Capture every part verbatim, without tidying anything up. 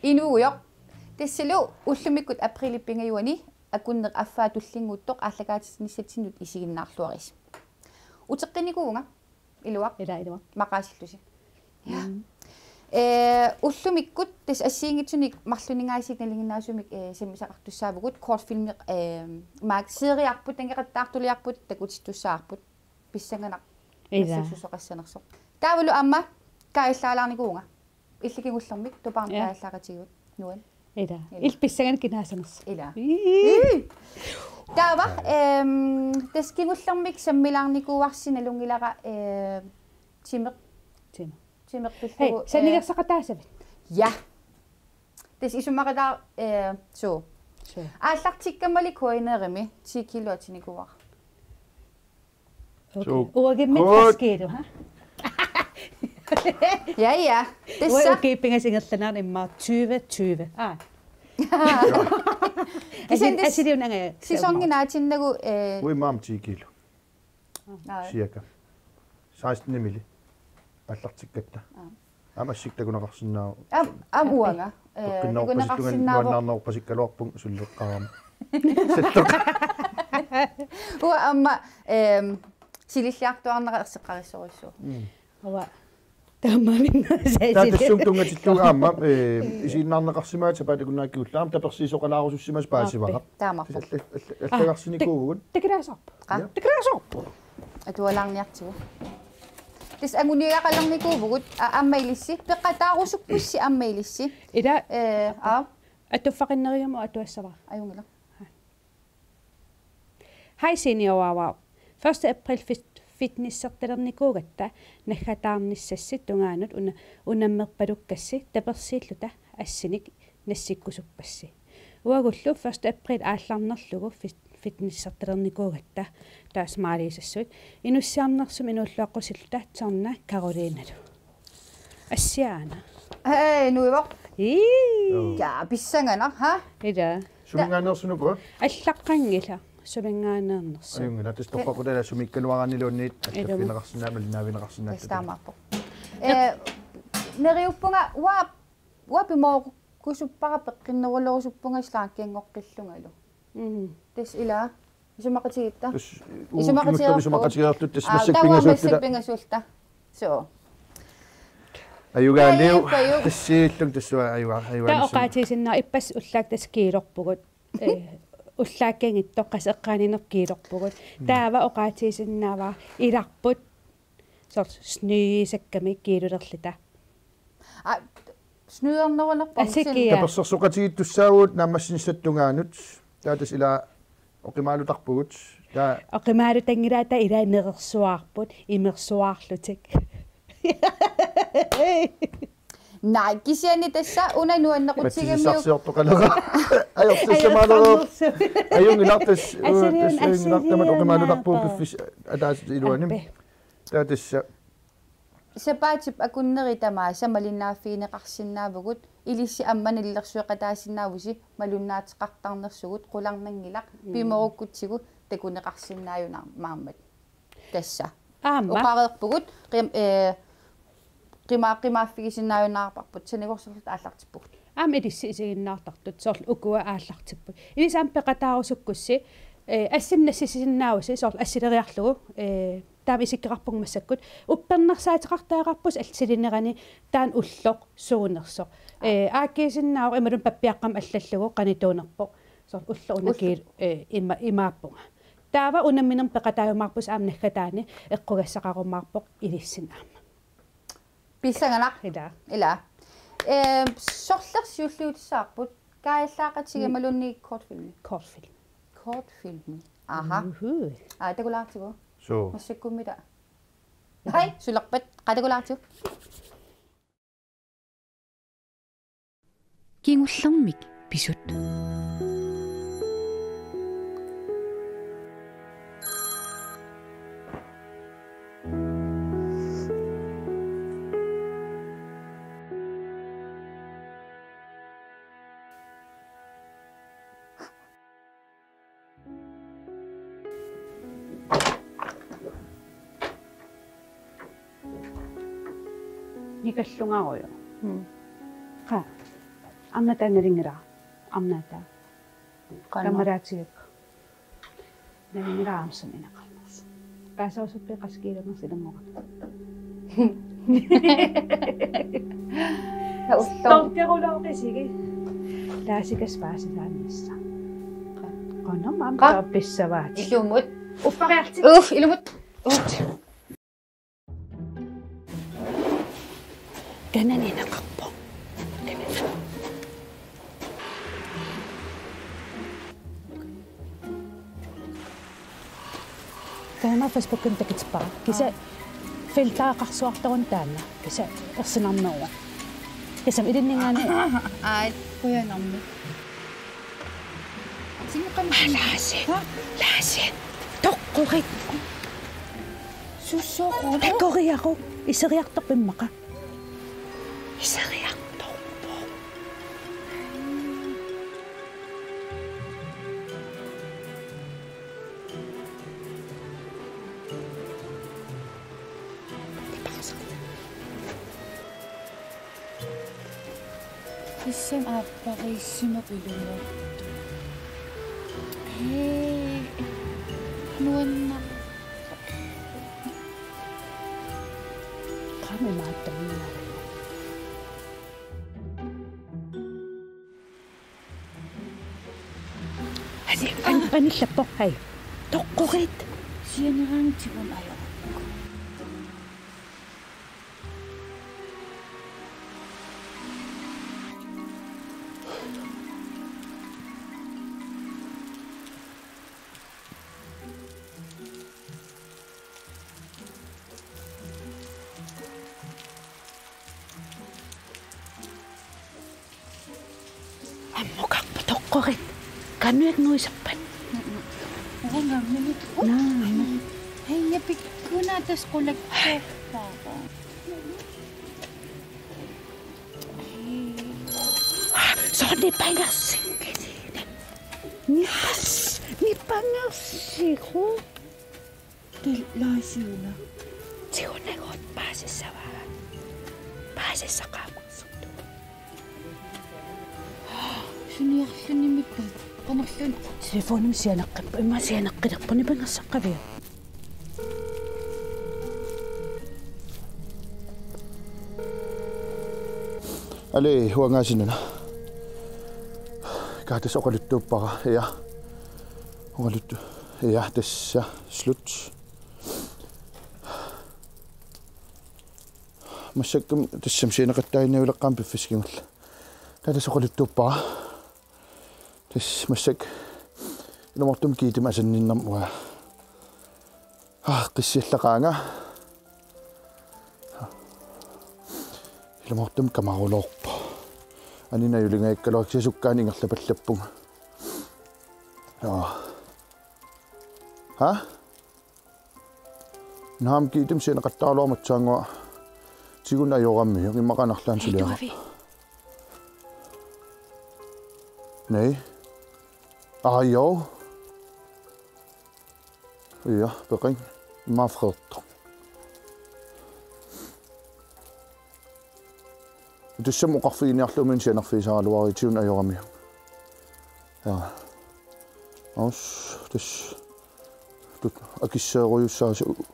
Inuugujoq. Tassalu ullumikkut aprilip pingajuani akunneq affaa tullinnguuttoq aallakaatitsinissatsinnut isiginnaarluarisi. Uteqqinikuuvunga, iluaq. Ila, iluaq. Maqaasillusi. Ja. Mm. Eh, ullumikkut tassa assigiinngitsunik marlunnik aasiit nalinginnaasumik, eh, sammisaqartussaavugut kortfilmi, eh, maak seriarput, tangeqattaartuliarput, takutittussaarput. Pissanganaq. Ila. Nassuisoqassanersoq. Taavalu aamma kaajallaalaarnikuuvunga. Illit kingullermik tupaarnaq. Ja. Kaajallaaqatigiuk nuan. Ila. Ila. Illit pissanganaq kinaasanersoq. Ila. Ii. Ii. Taava, ehm, tassa kingullermik sammilaarnikuuarsi nalunngilara, eh, timeq. Timeq. Timeq pillugu, hej, eh, sanilersaqataasavit? Ja. Tassa isumaqataa, eh, suu. Suu. Aallartikkammalli KNR-imi ti kilo atinikuuara. Okay. Suu. Uagimmit. Godt. Tres kilo, ha? Ja, ja. Tassa. Uanga ukiut pingasut ingerlaneranni immaqa tyve tyve. Aa. Kisianni asiliunanga. Sæsonip naatinnagu, eh, uanga immaqa ti kilo. Aa. Cirka. Seksten mili. Aallartikkatta. Aa. Aamma assit takuneqarsinnaavoq. Aam-, aamma uanga. Eh, peqqinnaarpasittunga takuneqarsinnaavoq. Nuannaarneruppassikkaluarpunga sulleqqaarama. Salloq. Uanga aamma, ehm, sililliartuaarnera erseqqarissorujussuuvoq. Mm. Uanga. Taamaavinnaasa. Taava tassuma tunngatillugu aamma, eh, isiginnaarneqarsimagat sapaatip akunnerata kingullermik aamma tapersiisoqalaarusussimasut paasivara. Aappi. Taamaappoq. Alla-, alla-, aa, allagarsinikuuvugut. Tak-, takilaasoorpoq. Ja. Takilaasoorpoq. Atualaarniartigu. Tassa anguniagaqalernikuuvugut, a-, aamma ilissi, peqataarusukkussi aamma ilissi. Ila. Eh, aa. Atuffaqinnerugami atuassavara. Ajunngilaq. Hej Senior Wow Wow. Første april fit-, fitnessertalernikuugatta naggataarnissassi tungaanut una-, unammerpalukkassi tapersiilluta assinik nassikkusuppassi. Uagullu første april aallarnerlugu fit-, fitnessertalernikuugatta taasmaaliisassuit inussiarnersumik inuulluaqqusilluta Tørna Karolinalu. Assiaana. Hej, nuivoq. Ii. Joo. Ja, pissanganaq, ha? Ila. Suminngaanneersunuku? Allaqqanngilaq. Suminngaanneernersoq. Ajunngilaq, tassa toqqaqqutaq ila sumiikkaluaraanniluunniit. Ilumut. Allaffigineqarsinnaammata, malinnaaffigineqarsinnaammata. Tassa taamaappoq. Eh, neriuppunga uanga, uanga pimoorukkusuppara peqqinnerulerusuppunga slankenngoqqillungalu. Mm. Tassa ila. Isumaqatigiitta. Tassa, uu, isumaqatigiitta. Isumaqatigiitta, tassa. Aa, massakkut taava pingasuulluta. Massakkut pingasuulluta. Suu. Ajugaaliu. Ajugaaliu. Tassiillunga tassa ajuga-, ajugaaliu. Taava oqaatigisinnaavara ippassaq ullaaq tassa kiilorpugut. Eh, ullaakkanngitsoq qassit eqqaaniinnerput kiilorpugut. Mm. Taava oqaatigisinnaavara ilarput. Soorlu snydisakkami kiilulerluta. Aa, snydernerulerpoq. Asikkiaq. Tapersersoqatigiittussaavugut naammassinissap tungaanut. Taava tassa ila oqimaalutarpugut. Taava oqimaalutanngilaat, taava ila nerersuarput, imersuarlutik. Naa, kisianni tassa una nuannequtigamiuk. Patsisissarsiortoqalera. Ajortissamaalera. Ajortissamaalera. Ajunngilaq tassa, asiliun, tassa ajunngilaq tamat asiliun oqimaalutarpugut naapa. Piffissaq ataaseq iluani. Aappi. Taava tassa. Sapaatip akunneri tamaasa malinnaaffigineqarsinnaavugut, ilissi aamma nalilersueqataasinnaavusi malunnaateqartarnersugut, qularnanngilaq, mm, pimoorukkutsigu takuneqarsinnaajunnaarmat. Tassa. Aamma. Oqareerpugut, qim-, eh, qima-, qimaaffigisinnaajunnaavarput, sanigorsarluta aallartippugut. Aamma ilissi isiginnaartartut, soorlu ukua aallartipput. Ilissi aamma peqataarusukkussi, eh, assinik nassisinnaavusi, soorlu assileriarlugu, eh, taama isikkoqarpunga massakkut. Uppernarsaateqartariaqarpusi assilinerani taanna ulloq suunersoq. Aa. Eh, aakkiisinnaavoq imaluunniit pappiaqqamik allallugu qanittuunerpoq. Soorlu ulloq una. Ulloq. Kiil-, eh, ima-, imaappunga. Taava unamminermi peqataajumaarpusi aamma naggataani eqqugassaqarumaarpoq ilissinni aamma. Pissanganaq. Ila. Ila. Eh, sorleq siulliutissavarput? Kaajallaaqatigiit, mm, imaluunniit kortfilmi? Kortfilmi. Kortfilmi. Aha. Uhu. Aa, takulaartigu. Suu. Massakkummi taava. Hej, sulerpat. Qaa, takulaartigu. Kingullermik pisut. Nikallungarujuk. Mm. Qaa. Arnata nalunngilara. Arnata. Qanoq? Kammalaatigaakku. Nalunngilara aamma suna ineqarnersoq. Qaasorsuarpit qassit kiilaat ilanngukka. Tassa ulloq. Tokkerulooqisigi. Laasikas paasisaanissaq. Qanoq aamma? Qa- Tappissavaat. Ilumut. Uppariartik. Uff, ilumut. Uff. Kanani ineqarpoq. Taanna Facebookimi takutippara. Kisianni filtereqarsuartaruni taanna. Kisianni ersinarneruvoq. Kisianni ilinninngaanniit. Aa, qujanarmi. Sinneqarmat. Laasi. Ha? Laasi. Toqqurit. Susoqqurit. Takoriaruk. Iseriartorpoq immaqa. Iseriartorpoq. Tassami aappariissimavoq ilumut. Ee, nuanna. Qanoq imaattoq. Asi, an-, anillappoq, hej. Toqqurit. Sianeraangatsigu ajorpara. Ammukarput toqqurit. Qanoq nuisarpat? Uanga minut. Naa. Hej, ja pikkunaatas qulakkeerpara. Soorlu nipangersinngilaq. Nipas-, nipangersigu. Til-, Laasiuna. Tigunagut paasissavaa. Paasissaqaamarsuttu. Suniarlunimikku. Qanorluunniit. Telefonimi sianeqqippoq. Immaqa sianeqqilerpoq nipangersaqqaviuk. Ali, uangaasinnana. Kaattas oqaluttuuppara, ja. Oqaluttu-, ja, tassa, slut. Massakkut tassami sianeqattaaginnavileqqaarami piffissaq kingulleq. Kaattas oqaluttuuppara. Tassa massakkut ilumoortumik Giitumik asanninnermut. Ah, qissiallaqaanga. Ilumoortumik kamaruloorpoq. Anini ajulingajakkaluarpoq, kisianni sukkaanut ingerlapallappunga. Aa. Ha? Naamik, Giitumik sianeqattaaraluarmat saannguaq tiguneq ajoramiuk, immaqa arlaannik suliaraq. Nej. Aa, jo. Ja, peqing. Immaqa freertoq. Tassami oqarfiginiarlugu sianerfigisaraluarpara tiguneq ajoramiuk. Ja. Aus, tassa. Tut-, akisseerujussuussaasi u-,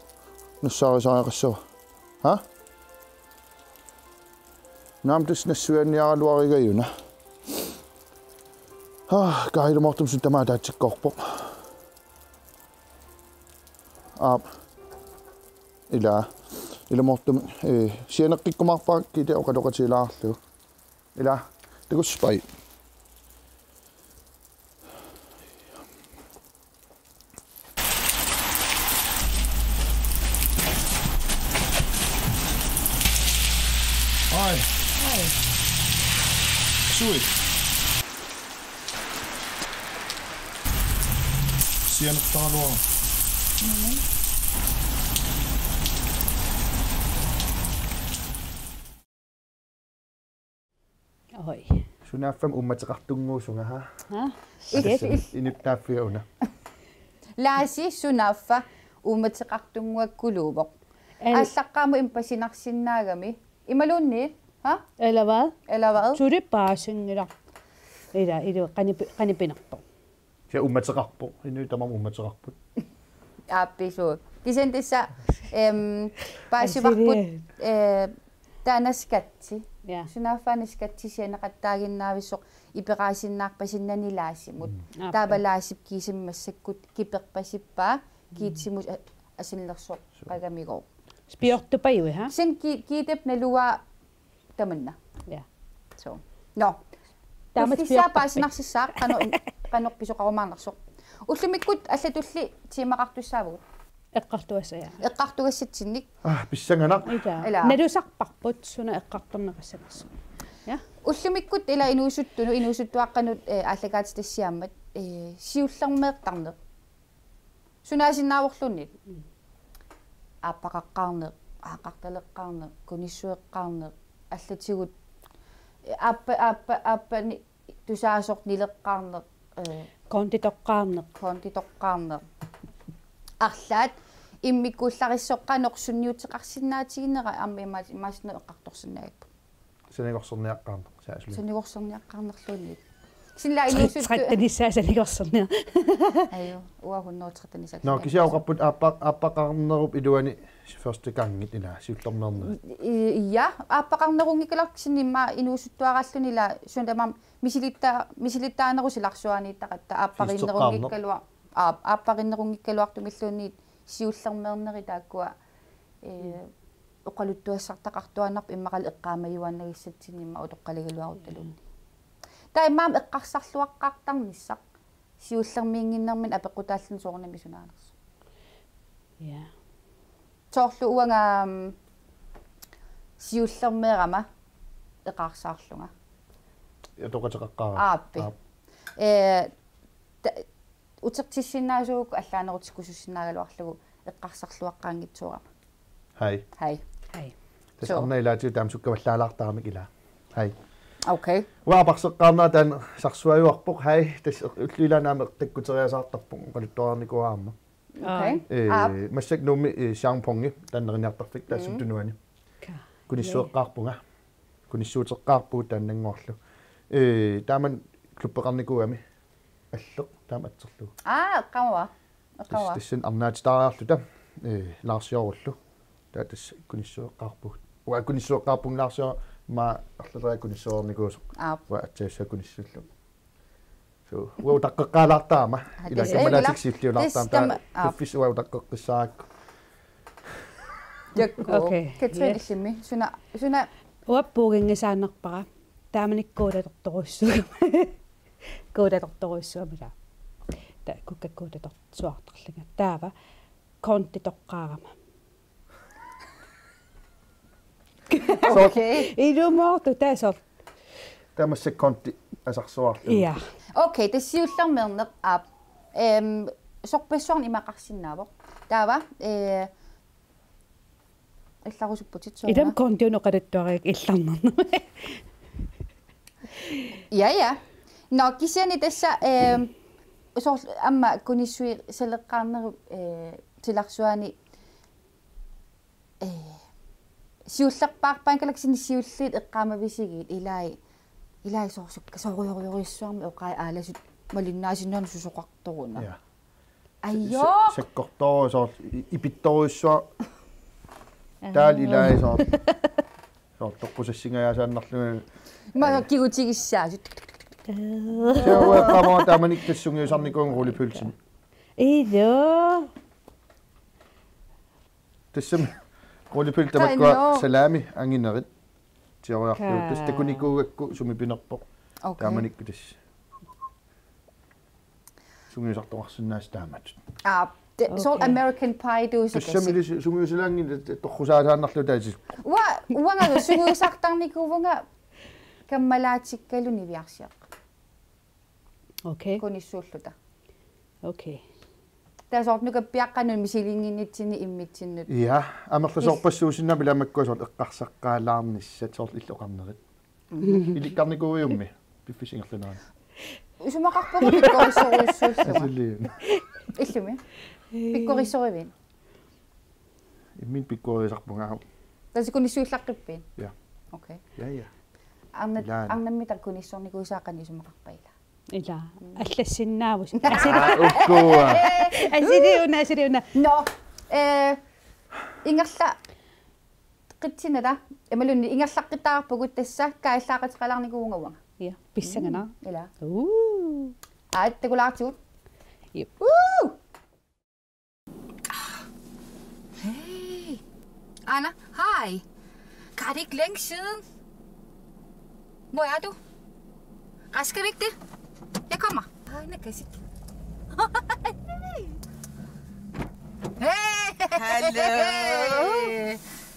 nassaarisariaqassava. Ha? Naamik, tassa nassuiaanniaraluarigajuna. Ha, kaa, ilumoortumik suna tamaat ataatsikkoorpoq. Aap. Ila. Ilumoortumik, eh, sianeqqikkumaarpara Giitumik oqaloqatigilaarlugu. Ila. Takuss, bye. Hej. Hej. Sui. Sianertaraluara. Mhm. Oj. Sunaaffami uummateqartunnguusunga, ha? Ha? Tassa inuttaaffiga una. Laasi, sunaaffa uummateqartunnguakkuluuvoq. Al- Aallaqqaammut imasinarsinnaagami. Imaluunniit? Ha? Eller hvad? Eller hvad? Suli paasinngilaq. Ila, ilu, qanipi-, qanipinerpoq. Kisianni uummateqarpoq. Inuit tamarmik uummateqarput. Aappisuut. Kisianni tassa, em, paasivarput, Asili. Eh, taanna skatti. Ja. Sunaaffa-una skatti sianeqattaaginnaavissoq iperaasinnaarpasinnaanilaasimut. Mm. Aappaa. Taava Laasip kiisami massakkut kiperpasippaa, kiitsimut a-, asinnersoqqagamigooq. Spiortupajuit, ha? Sen ki-, kiitap naluaa tamanna. Ja. So. No. Tamat tullissaq spiortarpit. Paasinarsissaaq qanoq in-, qanoq pisoqarumaarnersoq. Ullumikkut allatulli tiimaqartussaavugut. Eqqartugassat, ja. Eqqartugassatsinnik. Ah, pissanganaq. Ila. Ila. Nalusarparput suna eqqartorneqassanersoq. Ja. Ullumikkut ila inuusuttunut, inuusuttuaqqanut, eh, aallakaatitassiaammat, eh, siullermeertarneq. Sunaasinnaavorluunniit. Mm. Aappaqaqqaarneq, aaqartaleqqaarneq, kunissueqqaarneq, allatigut, aappa-, aappa-, aappani tusaasoq nileqqaarneq, eh, Kontitoqqaarneq. Kontitoqqaarneq. Arlaat immikkuullarissoq qanoq sunniuteqarsinnaatiginera aamma imaas-, imaassinnaavoq eqqartorsinnaagakkit. Sanigorserniaqqaarneq, saasuli. Sanigorserniaqqaarnerluunniit. Sila inuusuttu- Tretten-issaa sanigorserniaq. Ajo, uanga hundrede tretten-issaa. Nå, kisianni oqarput aappa-, aappaqarnerup iluani første gangit ila, siullermeernerit. I-, ja, aappaqarnerunngikkaluarpoq kisianni immaqa inuusuttuaraalluni ila, suut tamaasa misilitta-, misilittaanerup silarsuaniittaqatta aappariinnerunngikkalua-, aap-, aappariinnerunngikkaluartumilluunniit siullermeernerit taakkua, eh, oqaluttuassartaqartuaannarpoq immaqalu eqqaamajuaannagissatsinni immaqa utoqqaligaluaruttaluunniit. Taava immaqa eqqarsarluaqqaartarnissaq siullermiinnginnermini apeqqutaalluni soorunami sunaanersoq. Ja. Soorlu uanga, mm, siullermeerama eqqarsaarlunga. Atoqateqaqqaarama. Aappi. Aap. Eh, ta-, utertissinnaasuugukku allaanerutikkusussinnaagaluarlugu eqqarsarluaqqaanngitsoorama. Hej. Hej. Hej. Tassa So. Arnaq ilaatigut taama sukkavallaalaartaramik ila. Hej. Okay. Uanga aperseqqaarnera taanna Sarsuajuarpoq. Hej. Tassa ullut ilaanni aamma takkuteriasaartarpoq oqaluttuareernikuuara aamma. Okay. Eh, Aap. Massakkut Nuummi, eh, Jean Pongi, taanna neriniartarfik taassuma Mm. tunuani. Ka. Kunissueqqaarpunga. Kunissuuteqqaarpugut taannannguarlu. Eh, taamani klubbeqarnikuugami. Alleq taama atserlugu. Aa, eqqaamavara. Eqqaamavara. Tassa, tassani arnaatitaariarluta, eh, Laarsiorullu. Taava tassa kunissueqqaarpugut. Uanga kunissueqqaarpunga Laarsior, immaqa arlaleriarluta kunissuereernikuusoq. Aap. Uanga aatsaat kunissuullugu. So, uanga utaqqeqqaalaartarama. Aa, ila tassa, kammalaatikka siulliulaartarama. Tassa taama, aap. Piffissaq uanga utaqqeqqissaarakku. Jakku. Okay. Katrine, yes. Illimmi. Suna, suna. Uanga puuginngisaannarpara. Taamanikkut kuulatortorujussuugama. Kuulatortorujussuugama ila. Taava kukkakkut kuulatorsuartarlunga. Taava kontitoqqaarama. Okay. Ilumoortoq tassa. Taava massakkut konti asarsuarlugu. Ja. Okay, tassa siullermeerneq aap. Em, sorpassuarnik imaqarsinnaavoq. Taava, eh, illarusupputit sooruna. Ilami kontiunik oqaluttuarigakkit illarnarneq. Ja, ja. Nå, kisianni tassa, eh, soorlu aamma kunissuisaleqqaarnerup, eh, silarsuani, eh, siullerpaarpaanngikkaluarluni siulliit eqqaamavisigiit ilai, ilai soorlu sukkasoorujorujussuarmik oqai aalasut malinnaasinnaanut susoqartoruna. Ja. Ajo. Sa-, sakkortoorujuk soorlu i-, ipittorujussuaq. Taava ilai soorlu. Soorlu toqqusassingajaasaannarlugit. Immaqa kigutigissaasut. Siaruaqqamma taamanikkut tassa sungiusarnikuuvunga rullepølse. Ilu. Tassami rullepølse tamakkua Qanoq. Salami anginerit. Siaruarlugu. Kaa. Tassa takunikuugakku sumi pinerpoq. Okay. Taamanikkut tassa. Sungiusartoqarsinnaasut taamatut. Aa, te-, soorlu Okay. American Pie-tuusut. Tassami tassa. Ili su-, sungiusalaanngillat torrusaasaannarlugu taasisut. Ua-, uanga sungiusartarnikuuvunga kammalaatikkalu niviarsiaqqat. Okay. Kunissuulluta. Okay. Tassa soorlu nukappiaqqanut misilinnginnitsinni immitsinnut. Ja, amerlasoorpassuusinnaapput ila makkua soorlu eqqarsaqqaalaarnissat soorlu illoqarnerit. Ilikkarnikuuiummi piffissap ingerlanerani. Isumaqarpunga pikkorissorujussuullunga. Asuli. Illumi. Pikkorissorivit? Imminut pikkorisarpunga. Tassa kunissuillaqqippiit? Ja. Okay. Ja, ja. Arnat Ilaana. Arnammi takkunissornikuusaat qanoq isumaqarpa ila? Ila. Allassinnaavus. Aa, ukkua. Asiliuna, asiliuna. Nå, eh, ingerla qitsinata, imaluunniit ingerlaqqittaarpugut tassa kaajallaaqateqalaarnikuuvunga uanga. Ja, pissanganaq. Ila. Uu. Aat takulaartigut. Jep. Woo! Hey. Anna, hej. Kan det ikke længe siden? Hvor er du? Rask, skal vi ikke det? Jeg kommer. Hej, Nakasi. Hey. Hallo.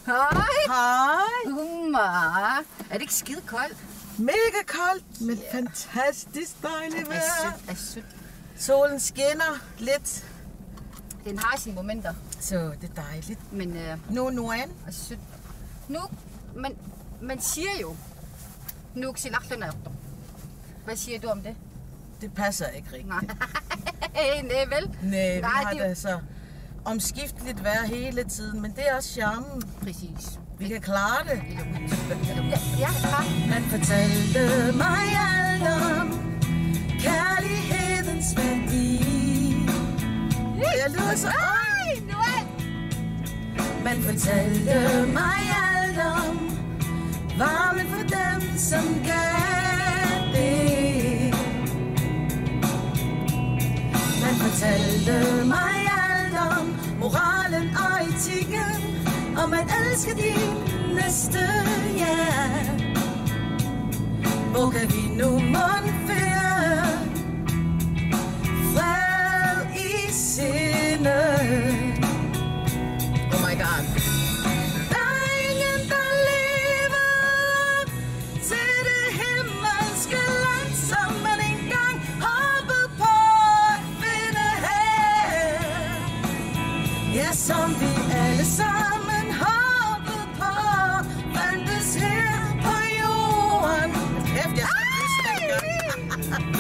Hej. Hej. Uma. Er det ikke skide koldt? Mega koldt, men fantastisk dejligt vejr. Assut. Solen skinner lidt, Den har sine momenter, så det er dejligt. Men øh, Nu, nu er assut. Nu, men man siger jo, nu. Hvad siger du om det? Det passer ikke rigtigt. Nej. Nej, vel? Nej, vi Nej, har det er jo det så omskifteligt vejr hele tiden, men det er også charmen. Præcis. Vi kan klare det. Ja, ja, klar. Man fortalte mig alt om kærlighedens værdi. Jeg lyder så... Ej, nu er Man fortalte mig alt om varmen for dem, som gav det. Man fortalte mig alt om moralen og etikken, om at elske din næste, ja. Hvor kan vi nu mon finde fred i sinde? Oh my God. Der er ingen, der lever op til det himmelske land, som man engang håbede på at finde her. Ja, som vi alle sammen håbede på, fandtes her på jorden. Kæft, jeg skal kysse den.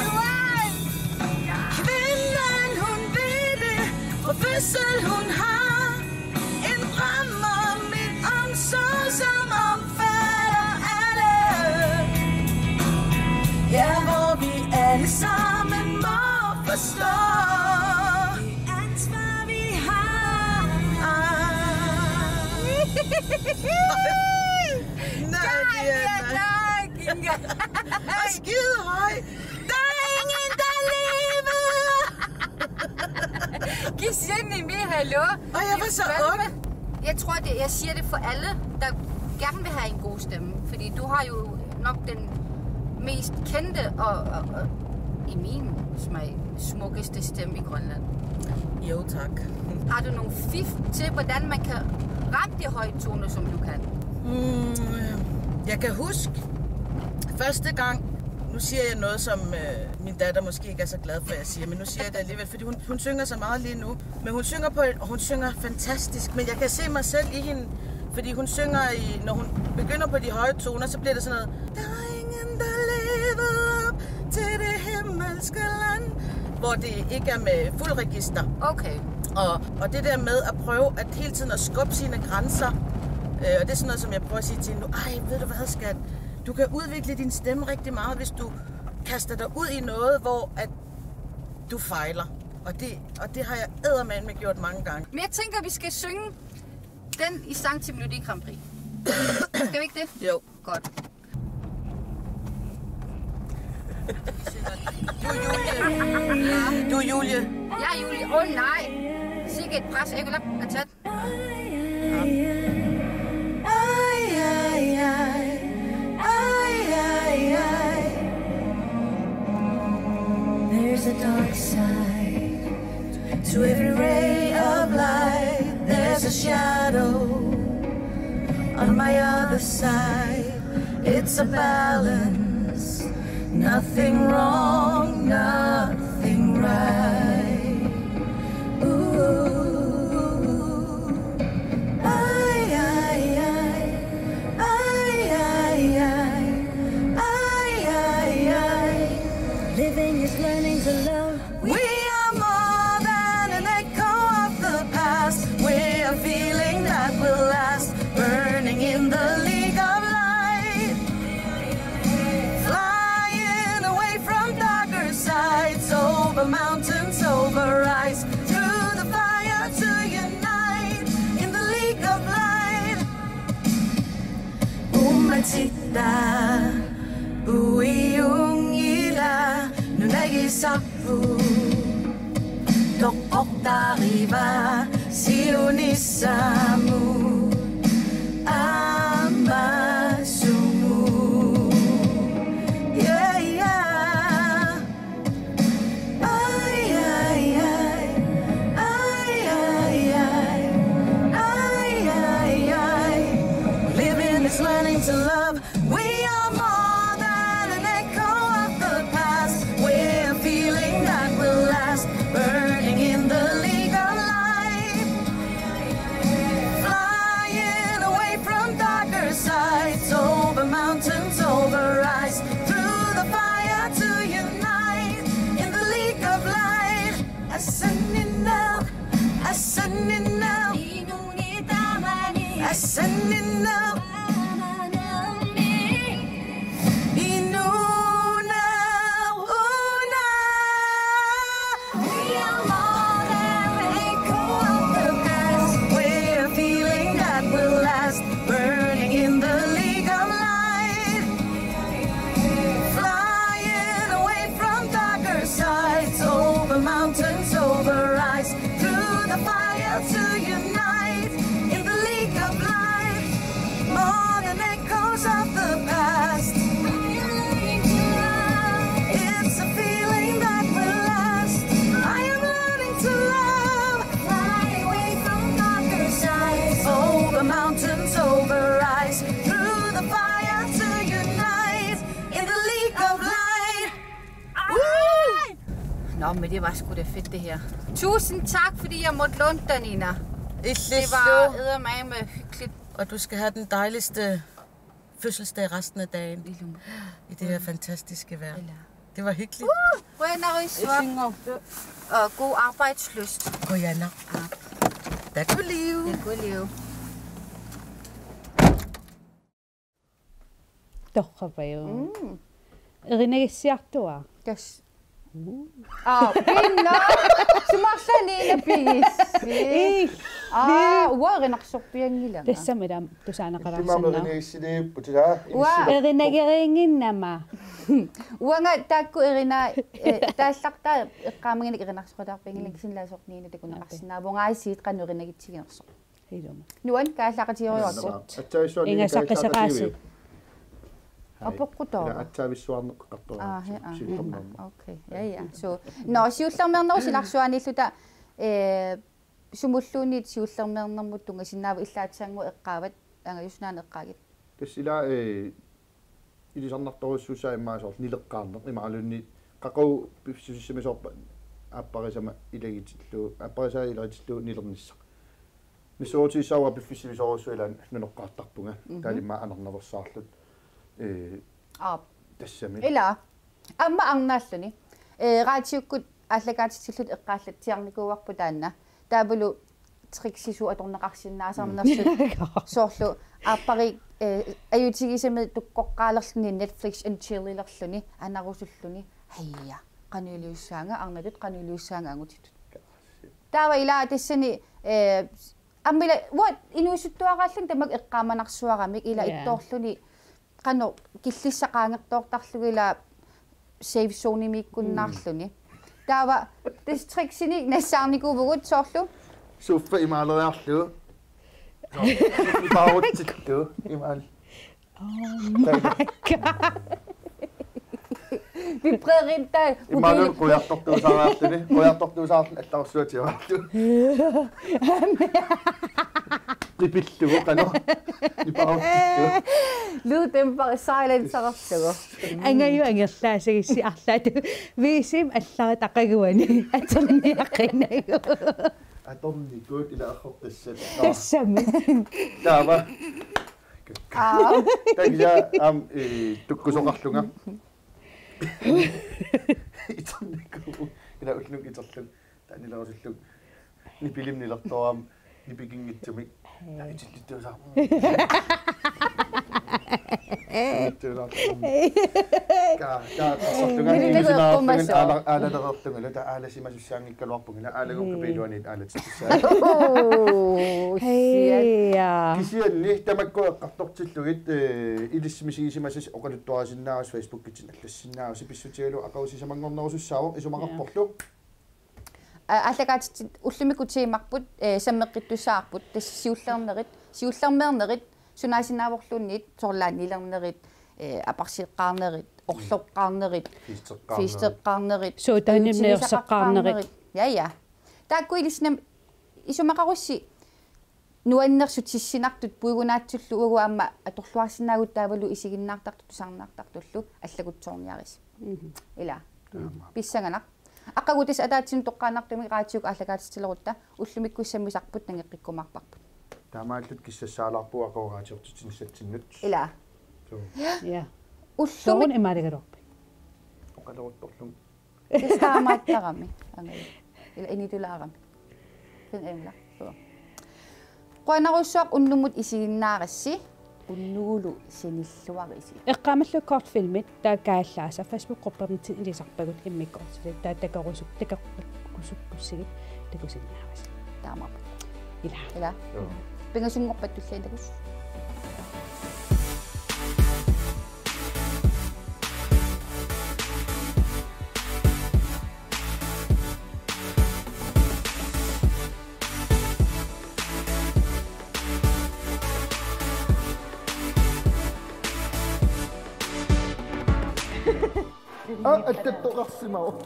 Kvinden, hun ved det, fra fødsel hun har en drøm om en omsorg, som omfatter alle. Ja, hvor vi alle sammen må forstå det ansvar, vi har. Nej, det er... Nej, Og skide høj. Der er ingen, der lever. Giv Jenny med, hallo. Og jeg var så ung. Jeg tror, det, jeg siger det for alle, der gerne vil have en god stemme. Fordi du har jo nok den mest kendte og, og, og i min smag, smukkeste stemme i Grønland. Jo, tak. Har du nogle fif til, hvordan man kan ramme de høje toner, som du kan? Mm, jeg kan huske første gang, nu siger jeg noget, som øh, min datter måske ikke er så glad for, jeg siger, men nu siger jeg det alligevel, fordi hun, hun synger så meget lige nu. Men hun synger på en, og hun synger fantastisk, men jeg kan se mig selv i hende, fordi hun synger i, når hun begynder på de høje toner, så bliver det sådan noget, der er ingen, der lever op til det himmelske land, hvor det ikke er med fuld register. Okay. Og, og det der med at prøve at hele tiden at skubbe sine grænser, øh, og det er sådan noget, som jeg prøver at sige til hende nu, ej, ved du hvad, skat, du kan udvikle din stemme rigtig meget, hvis du kaster dig ud i noget, hvor at du fejler. Og det, og det har jeg eddermame gjort mange gange. Men jeg tænker, vi skal synge den i sang til Melodi Grand Prix. Skal vi ikke det? Jo. Godt. Du, Julie. Du, Julie. Ja, Julie. Åh, oh, nej. Sikke et pres. Jeg vil at tage. Ay, ay, ay. Ay, ay, ay. There's a dark side to every ray of light. There's a shadow on my other side. It's a balance. Nothing wrong, nothing right. Ooh. Ay, ay, ay. Ay, ay, ay. Ay, ay, ay. Living is learning to love. We are more than an echo of the past. We are feeling that will last. Burning in the league of light. Titta puiunngilaq nunagisarput. Toqqortariva siunissamut aamma sumut. Yeah, yeah. Ay, ay, ay. Ay, ay, ay. Ay, ay, ay. Living is learning to love. We are more than an echo of the past. We're a feeling that will last. Burning in the league of light. Flying away from darker sides, over mountains, over ice, through the fire to unite in the league of light. Ascending now, ascending now, ascending now. Inuna, una. We are more than an echo of the past. We're a feeling that will last. Burning in the league of light. Flying away from darker sides. Over mountains, over ice. Through the fire to unite. In the league of light. More than echoes of the past. It's a feeling that will last. I am learning to love. Fly away from darker sides. Over mountains, over ice. Through the fire to unite. In the league of light. Nå, men det var sgu da fedt, det her. Tusind tak, fordi jeg måtte låne den, Ina. Det var eddermame hyggeligt. Og du skal have den dejligste fødselsdag resten af dagen i det her fantastiske vejr. Det var hyggeligt. Qujanaq. Og god arbejdsløst. Qujanaq. Takuliu. Takuliu. Torrapajuvoq. Mm. Erinagissiartuaa. Kas. Aa, pinna. Sumarlaniina pigissi. Ii. Aa, uanga erinarsorpianngilanga. Tassami taama tusaaneqalaarsinnaa. Illimmi erinagissiliipputit, aa? Uanga. Inissi- Erinageriinnginnama. Uanga taakku erinaa, eh, taallartaa eqqaamaginik erinarsoqataarpianngilanga, kisianni ilaa soorlu Niina takuneqarsinnaavunga, aasiit qanoq erinagitsiginersoq. Ilumut. Nuann' kaallaaqatigiuarput. Atsaavissuarnik ingasaqqisaqaasi. Apeqqutaavat. Ila atsaavissuarneqartoq. Aa, he, aa, he, aa. Okay, ja, ja. So, nå, siullermeernerup silarsuaniilluta, eh, sumulluunniit siullermeernermut tunngasinnaavat, illaatigut eqqaavat, angajussunaana eqqaagit. Tassa ila, eh, ilisarnartorujussuussaaq immaqa soorlu nileqqaarneq imaluunniit qaqugu pissusissamisoorpa aapparisama ilagitillugu, aapparisaa ilagitillugu nilernissaq. Nassuerutigissavarput piffissamisoorujussuaq ilaanni nuneqqaartarpunga. Mhm. Taava immaqa anarnaveersaarluta. Ee, aap. Tassami. Ila. Aamma arnaalluni. Ee, raatiukkut aallakaatitsilluta eqqaallatsiarnikuuarput taanna. Taavalu tricksisut atorneqarsinnaasarnersut. Mm. Soorlu aappariit, ee, ajutigisaminik tukkoqqaalerluni Netflix and chill-ilerluni anarusulluni. Haja. Qanoq iliussaanga arnatut, qanoq iliussaanga angutitut. Taava ila tassani, eh, aamma ila, uanga inuusuttuaraalluni tamakku eqqaamanarsuaramik ila. Ja. Ittoorluni qanoq killissaq qaangertoortarlugu ila safe zonemiikkunnaarluni. Mm. Taava tassa tricksinik nassaarnikuuvugut soorlu. Suffa imaaleriarlugu. Nipaarutsillugu imaal. Oh my God. Vibreerintaq. Imaluunniit qujartortuusaariarluni, qujartortuusaarluni allarussuatigiarlugu. Qipillugu qanoq. Nipaarutsillugu. Lyddæmper, silencererlugu. Angajua angerlaasagissi arlaat. Viisim allaat aqaguani. Atorniaqinagu. Atornikuut ila arrortassat. Tassami. Taava. Aa. Taava aamma, eh, tukkusoqarlunga. Iternikuu. Ila ullunga iterlunga. Taava nilerusullunga. Nipilimmi nilertoorama nipikinngitsumik. Taava itillittuusaarama. Itillittuusaarama. Ka, ka, sorlunga. Nipilimmi nipisinnaarlunga nilertoorama. Aala, aalalereerlunga. Taava aalasimasussaanngikkaluarpunga. Ila aalaguukka piiluaniit aalatittussaat. Oh, shit. Hei, ja. Kisianni Tamakku eqqartortillugit, eh, ilissi misigisimasasi oqaluttuarisinnaavasi, Facebookitsinni allassinnaavusi, pissutigalugu aqagu sisamanngornerusussaavoq, isumaqarporlu. Aa, aallakaatitsit ullumikkut teemarput, eh, sammeqqittussavarput, tassa siullernerit, siullermeernerit, sunaasinnaavorluunniit, soorlu laannilernerit, eh, aparseqqaarnerit, orloqqaarnerit, fiisteqqaarnerit. Fiisteqqaarnerit, Sodavandimik ajutinnisaqaqqaarnerit. Nerseqqaarnerit. Ja, ja. Taakku ilissi nam-, isumaqarussi nuannersut tissinartut puigunaatsullu uagut aamma atorluarsinnaavugut taavalu isiginnaartartut tusarnaartartullu allagutsoorniarisi. Mhm. Ila. Taama. Pissanganaq. Aqagu tassa ataatsimut toqqaannartumik raatiukkut aallakaatitsilerutta ullumikkut sammisarput nangeqqikkumaarparput. Taamaallutit kissassaalaarpugut aqagu raatiortitsinissatsinnut. Ila. Suu. Ja. Ullumi- Sooruna imaaligaluarpit? Oqaluttorlugu. Tassa taamaattarami. Angajoq. Ila initulaarami. Ken emla. Suu. Qujanarsuaq unnummut isiginnaarassi. Unnugulu sanilluarisi. Eqqaamallugu kortfilmit taakaallaasa Facebook-gruppermittut ilisarpagut immikkoortut. Taava takorusuk-, takorusukkukkussigit takusinnaavasi. Taamaappoq. Ila. Ila. Joo. Pingasunngorpat tulliani takuss. Aa, attattoqarsimavoq.